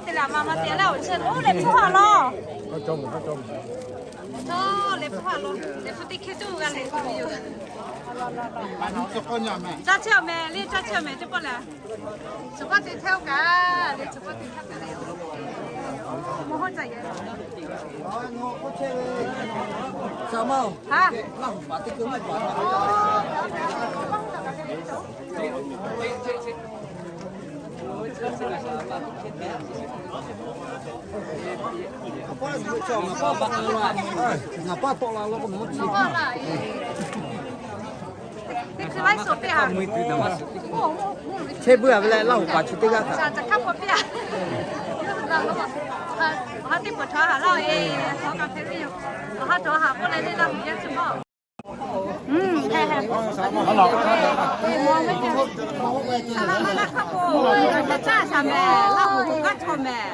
Te leh a ma ma te leh awˬ chehˇ lo leh hpu ha lo. Htawˇ leh hpu ha lo leh hpu teˇ hkeh tuˬ g'a leh tuˬ ve yoˬ. Caˇ chehˇ awˬ meh le, caˇ chehˇ awˬ meh teˇ pawˆ leh. Chaw paˇ te hteˇ oˇ kaꞈ le, chaw paˇ te hteˇ kaꞈ le. Mawˇ hawˉ caˇ yehˬ. Ha. Ngaˬ pa tawˆ la lo k'o mawˇ chi. Chehˇ buiˇ a ve leh Laˇ huˍ paˍ chi teˇ g'aˇ kaꞈ. Awˬ ha teˇ pawˍ htawˇ haˍ laˇ-oˬ e, htawˇ kaꞈ hpehꞈ ve yoˬ. Awˬ ha htawˇ haˍ k'oˆ leh le Laˇ huˍ yaˇ chi mawˇ. Caˇ shaˍ mehˍ, Laˇ huˍ k'o g'aˇ chaw mehˍ.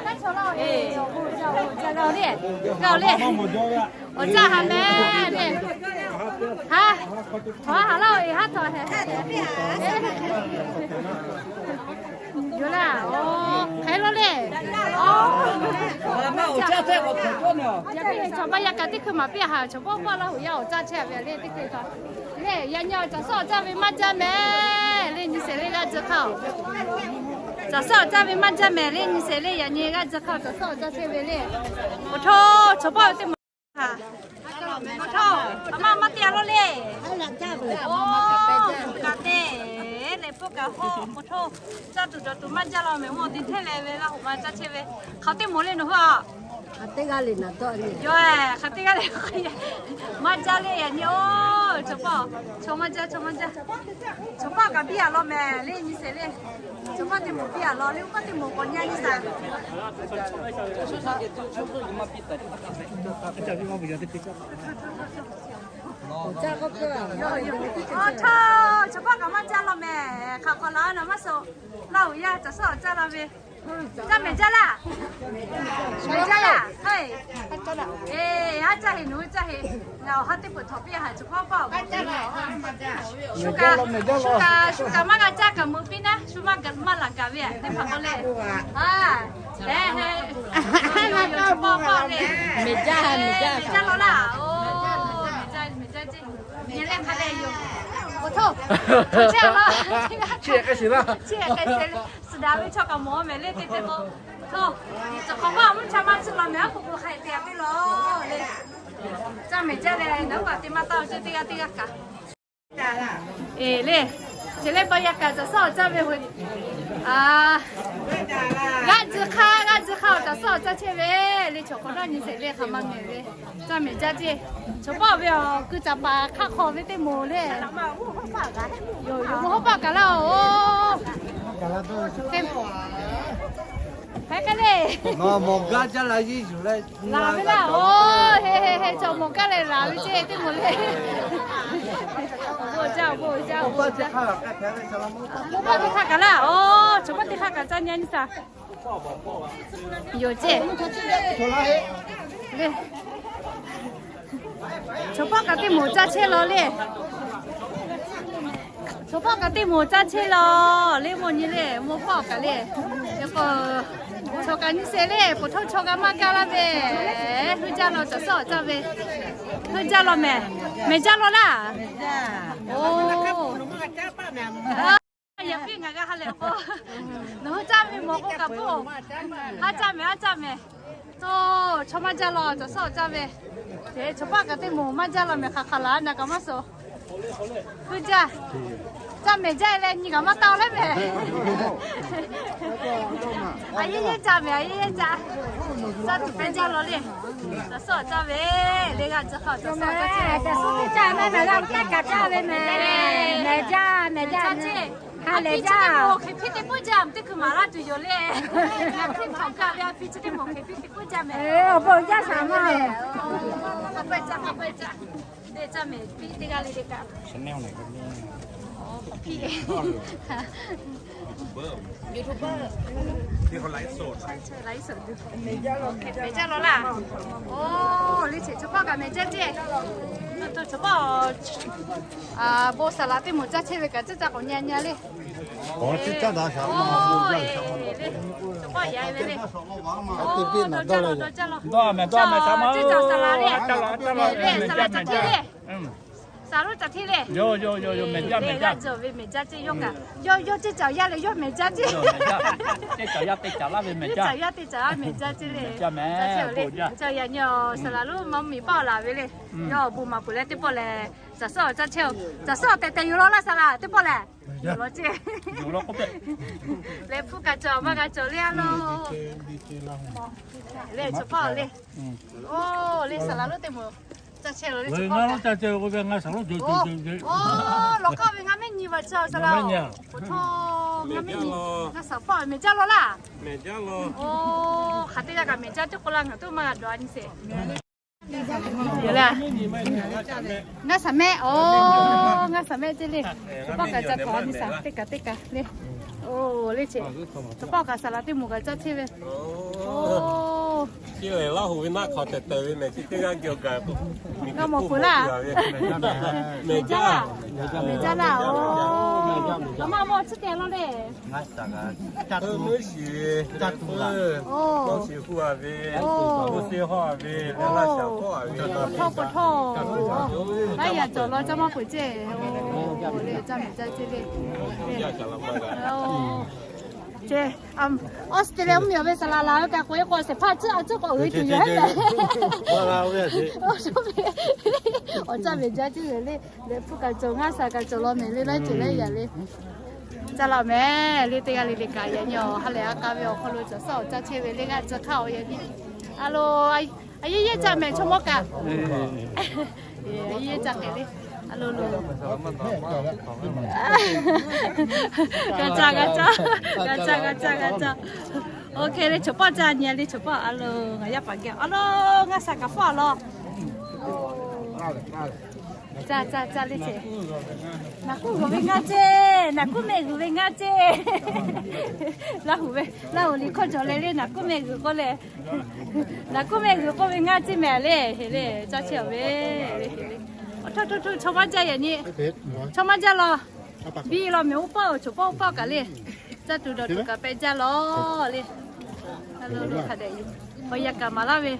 G'a-oˬ le, g'a-oˬ le. Awˬ caˇ haˍ mehˍ le. Ha, htawˇ haˍ laˇ-oˬ e, haˉ htawˇ hehˍ. Yoˬ laˇ, oˬ, hk'aˬ hk'e lo le. Chaw paˇ yaˇ kaꞈ teˇ hkui maˍ piˇ haˍ, chaw paˇ paˇ Laˇ huˍ yaˇ awˬ caˇ chehˇ ve le teˇ hkui hk'a. Le yaꞈ nyi awˬ caˬ suhˉ awˬ caˇ ve maˇ jaˇ mehˍ le, nyi sheˍ le g'aˇ tcuh hk'aˇ-oˬ. Caˬ suhˉ awˬ caˇ ve maˇ jaˇ mehˍ le, nyi sheˍ le, yaꞈ nyi g'aˇ tcuh hk'aˇ caˬ suhˉ awˬ caˇ chehˇ ve le. Awˬ htawˇ chaw paˇ teˇ maˬ Awˬ htawˇ, a ma maˇ te a lo le. Oˬ, kaꞈ te, leh hpu kaꞈ hawˇ, awˬ htawˇ, caˇ tuˬ dawˬ tuˬ maˇ jaˇ law mehˍ, mawˇ teˇ hteˇ leh ve Laˇ huˍ ma caˇ chehˇ ve, hk'aˬ teˇ moˍ le nawˬ hui a. Hk'aˬ teˇ g'aˇ le na tawˆ le. Yawˇ, hk'aˬ teˇ g'aˇ le. Maˇ jaˇ le yaꞈ nyi oˬ, chaw paˇ, chaw maˇ jaˇ, chaw maˇ jaˇ. Chaw paˇ kaꞈ biˇ a law mehˍ le nyi sheˍ le. Chaw paˇ teˇ moˍ biˇ a law le, oˇ paˇ teˇ moˍ k'awꞈ nyi a nyi shaˍ. Awˬ htawˇ, chaw paˇ kaꞈ maˇ jaˇ law mehˍ, hk'aˬ hk'aw la na maˇ suh. Laˇ huˍ yaˇ caˬ suhˉ awˬ caˇ la ve. Caˇ mehˍ jaˇ laˇ. Mehˍ jaˇ laˇ. Eˬ, haˉ caˇ heˍ, nawˬ hui caˇ heˍ. Ngaˬ awˬ ha teˇ peuˬ htawnˍ piˇ a haˍ, chaw paˇ paˇ awˬ pon. Shu kaꞈ, shu kaꞈ, shu kaꞈ maˇ g'a caˇ kaꞈ meuꞈ piˇ naˉ, shu maˇ g'a maˇ laꞈ gaˬ ve teˇ hpaˍ k'o le. A, eˬ, chaw paˇ paˇ le. Mehˍ jaˇ, mehˍ jaˇ, mehˍ jaˇ law laˇ. Oˬ, mehˍ jaˇ, mehˍ jaˇ ceˇ. Nyi leh hk'a leh yoˬ. Awˬ htawˇ, chi hk'e shiˍ laˇ, chi hk'e shiˍ le. Suhˍ daꞈ ve chaw kaꞈ mawˬ mehˍ le teˇ teˇ k'o. Htawˇ, chaw hk'awꞈ maˇ mvuhˇ cha maˇ tcuh law mehˍ, a k'o k'o hk'a te a piˇ law le. Caˇ mehˍ jaˇ leh nawˬ hui kaꞈ te maˇ taˇ-oˬ ceˇ, teˇ g'aˇ teˇ g'aˇ kaꞈ. Eˬ le, chi lehˬ paˇ yaˇ kaꞈ caˬ suhˉ awˬ caˇ ve hoꞈ. G'aˇ tcuh hk'aˇ, g'aˇ tcuh hk'aˇ awˬ caˬ suhˉ awˬ caˇ chehˇ ve le, chaw hk'awꞈ nawˉ nyi sheˍ le, hk'aˬ ma mehˍ ve. Caˇ mehˍ jaˇ ceˇ. Chaw paˇ ve awˬ kuiˬ caˍ paˍ hk'aˆ hk'aw ve teˇ moˍ le. Yoˬ, yoˬ, mvuhˇ hawˉ paˆ kaꞈ laˇ-oˬ. Hk'e hk'e le. Mawˬ gaˇ jaˇ la yeˇ yuˬ leh laˬ ve laˇ. Oˬ, he he he, chaw mawˬ gaˇ leh laˬ ve ceˇ teˇ moˍ le. Awˬ bon jaˇ, awˬ bon jaˇ, awˬ bon jaˇ. Mvuhˇ hawˉ paˆ teˇ hk'aˇ kaꞈ laˇ. Oˬ, chaw paˇ teˇ hk'aˇ kaꞈ caˇ nyi a nyi shaˍ. Yoˬ ceˇ. Chaw paˇ kaꞈ teˇ moˍ caˇ chehˇ law le. Chaw paˇ kaꞈ teˇ moˍ caˇ chehˇ law le, mawˬ nyi le, mvuhˇ hawˉ kaꞈ le. Yaꞈ k'o, chaw kaꞈ nyi sheˍ le, pfuhˍ htawˇ chaw kaꞈ maˇ kaˇ laˇ ve. Heuˆ jaˇ law, caˬ suhˉ awˬ caˇ ve. Heuˆ jaˇ law mehˍ, mehˍ jaˇ law laˇ. Oˬ. Yaꞈ piˇ ngaˬ g'a ha lehˬ k'o, nawˬ hui caˇ ve mawˬ k'o kaꞈ k'o, haˉ caˇ mehˍ, haˉ caˇ mehˍ. Toˬ, chaw maˇ jaˇ law, caˬ suhˉ awˬ caˇ ve. Eˬ, chaw paˇ kaꞈ teˇ moˍ maˇ jaˇ law mehˍ, hk'aˬ hk'aˬ laˬ na kaꞈ maˇ suh. Heuˆ jaˇ. Caˇ mehˍ jaˇ leh nyi kaꞈ maˇ taˇ leh mehˍ. A yeˇ yeˇ caˇ mehˍ, a yeˇ yeˇ caˇ. Caˇ tuˬ pehˇ jaˇ law le. Caˬ suhˉ awˬ caˇ ve le, g'a tcuh hk'aw caˬ suhˉ awˬ caˇ ve mehˍ, mehˍ jaˇ, mehˍ jaˇ. Ha lehˬ jaˇ. Hk'e hpiˇ teˇ pawˆ jaˇ, teˇ hkui maˍ laˇ tuˬ yoˬ le. Ngaˬ hk'e htaꞈ kaˇ ve a piˇ chi teˇ moˍ hk'e hpiˇ teˇ pawˆ jaˇ mehˍ. Oˬ, bon jaˇ shaˍ maˇ. Hk'a peu-eˬ caˇ, hk'a peu-eˬ caˇ. Teˇ caˇ mehˍ piˇ teˇ g'aˇ le le kaꞈ. Mehˍ jaˇ law laˇ. Oˬ, le cheꞈ chaw paˇ kaꞈ mehˍ jaˇ ceˇ. Chaw paˇ, bon saˍ laˍ teˇ moˍ caˇ chehˇ ve kaꞈ caˇ caˇ k'awꞈ nyi nyi le. Awˬ, chi caˇ daꞈ shaˍ ma, awˬ, le, le, chaw k'awˇ yaꞈ ve le. Awˬ, dawˇ caˇ law, dawˇ caˇ law. Dawˇ mehˍ, dawˇ mehˍ, saˍ laꞈ, dawˇ mehˍ, dawˇ mehˍ, saˍ laꞈ, saˍ laꞈ caˇ tiˉ le. Saˍ laꞈ caˇ tiˉ le. Yawˇ, yawˇ, yawˇ, yawˇ mehˍ jaˇ, mehˍ jaˇ, yawˇ ve mehˍ jaˇ ceˇ yawˇ kaꞈ. Yawˇ, yawˇ ceˇ caˍ yaˇ leh yawˇ mehˍ jaˇ ceˇ. Teˇ caˍ yaˇ, teˇ caˍ laˇ ve mehˍ jaˇ. Teˇ caˍ yaˇ, teˇ caˍ laˇ mehˍ jaˇ ceˇ le. Mehˍ jaˇ mehˍ, ca yaꞈ nyi awˬ saˍ laꞈ lonˉ maˇ miˬ paˆ awˬ laˬ ve le. Yawˇ awˬ bon maˍ peuˬ leh teˇ pawˆ lehˬ, caˬ suhˉ awˬ caˇ chehˇ-oˬ. Caˬ suhˉ awˬ tehˬ tehˬ yuˬ law laˇ saˍ laꞈ teˇ pawˆ lehˬ. Yuˬ law ceˇ. Leh hpu kaꞈ cawˬ, maˇ kaꞈ cawˬ le a lo. Le chaw paˆ le. Oˬ, le saˍ laꞈ lonˉ teˇ moˍ caˇ chehˇ lo le, ngaˬ lonˉ caˇ chehˇ k'oˆ ve, ngaˬ saˍ laꞈ lonˉ cawˬ cawˬ cawˬ. Oˬ, lawˬ k'aˇ ve ngaˬ mehˆ nyi va caˇ saˍ laꞈ. Oˬ, ngaˬ mehˆ nyi, ngaˬ saˍ paˆ mehˍ jaˇ law laˇ. Oˬ, hk'aˬ teˇ g'aˇ kaꞈ mehˍ jaˇ teˇ k'oˆ laˇ, ngaˬ tuˉ maˇ g'a dawˬ a nyi sheˍ. Ngaˬ saˍ mehˆ, oˬ, ngaˬ saˍ mehˆ ceˇ le. Chaw paˆ kaꞈ ca hkawꞈ a nyi saˍ, teˇ kaꞈ teˇ kaꞈ le. Oˬ, le ceˇ. Chaw paˆ kaꞈ saˍ laꞈ teˇ moˍ kaꞈ caˇ chehˇ ve. Oˬ, chi lehˬ Laˇ huˍ ve naˆ hk'aw tehˬ tehˬ ve mehˍ, chi teˇ g'aˇ geh awˬ gaˬ. Ngaˬ mawˬ peuˬ laˇ. Mehˍ jaˇ laˇ. Mehˍ jaˇ laˇ. Oˬ, a ma mawˬ chi tehˬ law le. Meuˇ shiˍ ve, oˬ, meuˇ shiˍ hu a ve, oˬ, meuˇ shiˍ hawˇ a ve, oˬ, hawˇ k'o htawˇ, oˬ, a yaꞈ cawˬ law caˇ maˇ peuˬ ceˇ. Oˬ, le caˇ mehˍ jaˇ ceˇ le. Oˬ, ceˇ, Australia mvuhˇ miˬ ve saˍ laꞈ laˬ ve kaꞈ k'oꞈ e k'o shehˍ hpaˇ tcuhˉ a tcuhˉ k'awꞈ uiˍ tuˬ yoˬ le. Awˬ caˇ mehˍ jaˇ ceˇ le. Leh hpu kaꞈ cawˬ, ngaˇ shaˍ kaꞈ cawˬ law mehˍ le, laiˉ ceuˬ laiˉ yaꞈ le. Caˇ laˇ mehˍ le, teˇ g'aˇ le le kaꞈ yaꞈ nyi awˬ ha lehˬ a k'a ve awˬ hk'aw lo caˬ suhˉ awˬ caˇ chehˇ ve le g'aˇ tcuh hk'aˇ awˬ yaꞈ nyi. A lo, a yehˇ yehˇ caˇ mehˍ chaw mawˇ kaꞈ. A yehˇ yehˇ caˇ k'ehˍ le. A lo lo. G'a caˇ g'a caˇ g'a caˇ g'a caˇ g'a caˇ. Oˬ, hk'e le chaw paˆ caˇ nyi le, chaw paˆ a lo ngaˬ yaˇ paˍ geh a lo ngaˇ shaˍ kaꞈ fawˉ a law. Caˇ caˇ caˇ le ceˇ. Naˍ kuˉ g'uiˬ ve ngaˇ ceˇ, naˍ kuˉ mehˆ g'uiˬ ve ngaˇ ceˇ. Laˇ huˍ ve, Laˇ huˍ liꞈ hkawˇ cawˬ leh le, naˍ kuˉ mehˆ g'uiˬ k'oˆ leh, naˍ kuˉ mehˆ g'uiˬ k'oˆ ve ngaˇ ceˇ mehˍ le, heˍ le, caˇ chehˇ a ve le, heˍ le. Awˬ htoˇ htoˇ htoˇ chaw maˇ jaˇ yaꞈ nyi. Chaw maˇ jaˇ law. Biˇ law mehˍ oˇ paˆ awˬ chaw paˆ oˇ paˆ kaꞈ le. Caˇ tuˬ dawˬ tuˬ kaꞈ pehꞈ jaˇ law le. Hk'a dehꞈ yoˬ. Awˬ yaꞈ kaꞈ maˍ laˇ ve.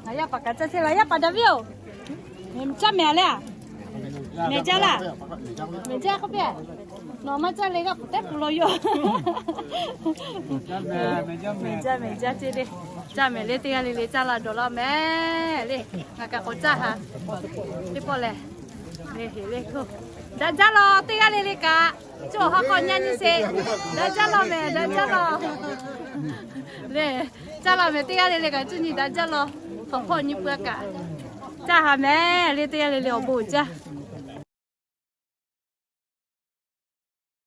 Ngaˬ yaˇ paˍ kaꞈ caˇ chehˇ la, yaˇ paˍ Daˍviˆ-oˬ. Caˇ mehˍ le a? Mehˍ jaˇ laˇ. Mehˍ jaˇ k'oˆ piˇ. Nawˬ maˇ caˇ le g'aˇ pfuhˍ tehˉ pfuhˍ law yoˬ. Mehˍ jaˇ mehˍ jaˇ ceˇ le. Caˇ mehˍ le, teˇ g'aˇ le le caˇ la dawˬ law mehˍ le. Ngaˬ kaꞈ k'awꞈ caˇ ha. Teˇ pawˆ lehˬ. Le heˍ le hk'oˆ. Daꞈ jaˇ law, teˇ g'aˇ le le kaꞈ. Cuˇ awˬ ha k'awꞈ nyi nyi sheˍ. Daꞈ jaˇ law mehˍ, daꞈ jaˇ law. Le, caˇ la mehˍ, teˇ g'aˇ le le kaꞈ cuˇ nyi daꞈ jaˇ law. Hk'awꞈ hk'awꞈ nyi peuˬ a kaꞈ. Caˇ ha mehˍ le, teˇ g'aˇ le le awˬ bon uiˍ jaˇ.